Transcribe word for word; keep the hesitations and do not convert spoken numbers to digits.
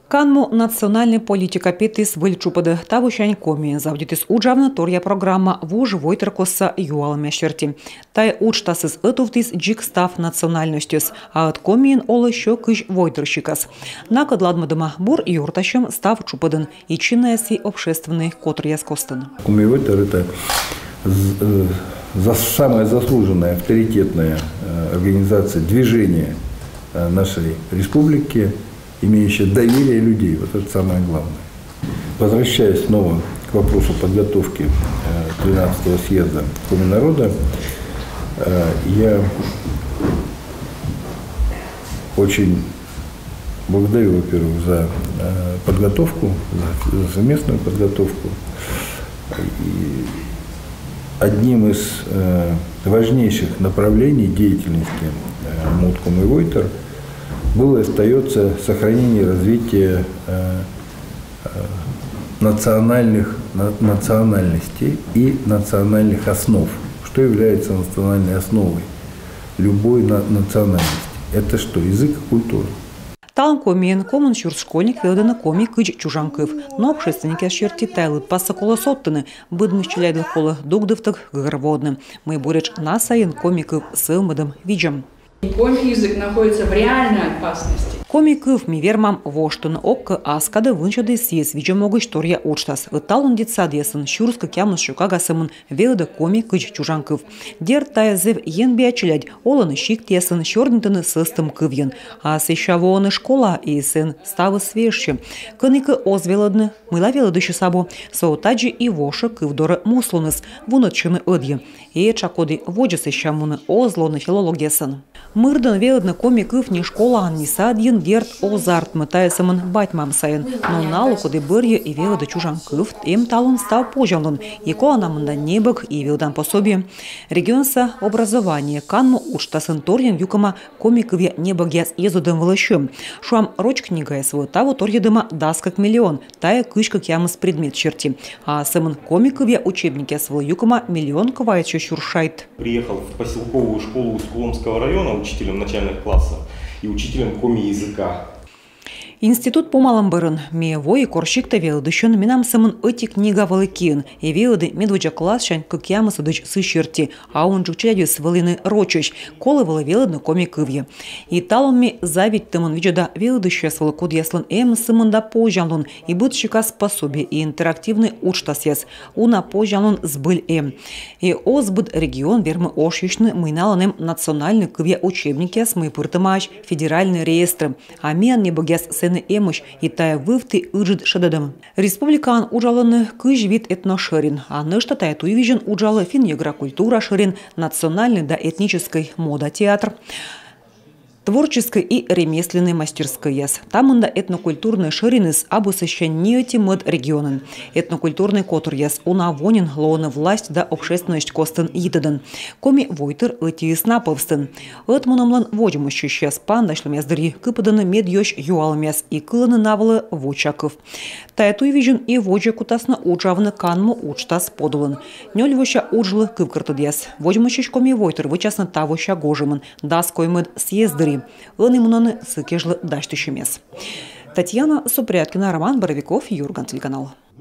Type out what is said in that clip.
Канму национальнӧй политика петіс выль чупӧдӧ. Тавосянь Комиын заводитіс уджавны торъя программа вуж войтыркостса юалӧмъяс серти. Тайӧ уджтасыс ӧтувтіс дзик став национальностьӧс, а ӧд Комиын олӧ сё кызь войтыр сикас. Накӧд ладмӧдӧма бур ёртасьӧм став чупӧдын, и чинаяс, и общественнӧй котыръяс костын. Коми войтыр — это з- э, за- самая заслуженная, авторитетная э, организация, движение э, нашей республики, имеющая доверие людей. Вот это самое главное. Возвращаясь снова к вопросу подготовки э, тринадцатого съезда Коми народа, э, я очень благодарю, во-первых, за э, подготовку, за, за совместную подготовку. И одним из э, важнейших направлений деятельности э, МОД Коми войтыр было и остается сохранение и развитие э, э, национальных, на- национальностей и национальных основ. Что является национальной основой любой на- национальности? Это что? Язык и культура. Талун Комиын комын сюрс школьник велӧдӧны коми кыдз чужан кыв. Но общественникъяс серти тайӧ лыдпассӧ колӧ содтыны, быдмис челядьлы колӧ дугдывтӧг гӧгӧрвоӧдны, мый буретш на сайын коми кыв сӧвмӧдӧм видзӧм. Коми язык находится в реальной опасности. Коми кыв ми вермам воштыны, ог кӧ ас кадӧ вынсьӧдӧй сійӧс видзӧм могысь торъя уджтас. Ӧд талун детсадъясын сюрс кӧкъямыс сё кага сӧмын велӧдӧ коми кыдз чужан кыв. Дерт, тайӧ зэв енбиа челядь, олӧны сиктъясын, сёрнитӧны сӧстӧм кывйӧн. А сэсся воӧны школаӧ, и сэн ставыс вежсьӧ. Кӧні кӧ оз велӧдны, мыйла велӧдысьыс абу. Со тадзи и вошӧ кыв дорӧ муслуныс, вунӧдчыны ӧдйӧ. Этша коді водзӧ сэсся мунӧ, оз лоны филологъясӧн. Мырдӧн велӧдны коми кыв ни школаын, ни садйын, дерт, оз артмы, тайӧ сӧмын бать-мам сайын. Но налы, коді бӧрйӧ и велӧдӧ чужан кыв, эм талун став позянлун: и колана мында небӧг, и велӧдан пособие. Регионса образование канму уджтасын торйӧн юкӧма коми кывъя небӧгъяс йӧзӧдӧм вылӧ сьӧм. Шуам, роч книгаяс вылӧ таво торйӧдӧма дас кык миллион, тайӧ кызь кӧкъямыс предмет серти. А сӧмын коми кывъя учебникъяс вылӧ юкӧма миллион квайтсё сюрс шайт. Приехал в поселковую школу Искуломского района учителем начальных классов и учителем коми языка. Институт помалӧм бӧрын ме вои кор сиктӧ велӧдысьӧн, менам сӧмын ӧти книга вӧлі киын. И велӧді медводдза классянь кӧкъямысӧдысь сы серти, а унджык челядьыс вӧліны рочӧсь. Колӧ вӧлі велӧдны коми кывйӧ. И талун ме завидьтӧмӧн видзӧда велӧдысьяс вылӧ, кодъяслӧн эм сымында позянлун: и быд сикас пособие, и интерактивнӧй уджтасъяс. Уна позянлун збыль эм. И оз быд регион вермы ошйысьны, мый налӧн эм национальнӧй кывъя учебникъяс, мый пыртӧмаӧсь федеральнӧй реестрӧ. А миян небӧгъяс сэні эмӧсь, и тайӧ вывті ыджыд шедӧдӧм. Республикаын уджалӧны кызь вит этношӧрин, а нӧшта тайӧ туйвизьын уджалӧ финн-йӧгра культура шӧрин, национальнӧй да этническӧй мода театр, творческӧй и ремесленнӧй мастерскӧйяс. Та мында этнокультурнӧй шӧриныс абу сэсся ни ӧти мӧд регионын. Этнокультурнӧй котыръяс уна во нин лоӧны власть да общественность костын йитӧдӧн. Коми войтыр ӧтиыс на пӧвстын. Ӧтмунӧмлӧн водзмӧстчысьяс паныдасьлӧмъяс дырйи кыпӧдӧны медъёсь юалӧмъяс и кылӧны на вылӧ воча кыв. Тайӧ туйвизьын и водзӧ кутасны уджавны канму уджтас подулын. Нёль вося уджлы кывкӧртӧдъяс. Водзмӧстчысь коми войтыр вӧчасны тавося гожӧмын дас коймӧд съезд дырйи. Ӧні мунӧны сы кежлӧ дасьтысьӧмъяс. Татьяна Супряткина, Роман Боровиков, «Юрган» телеканал.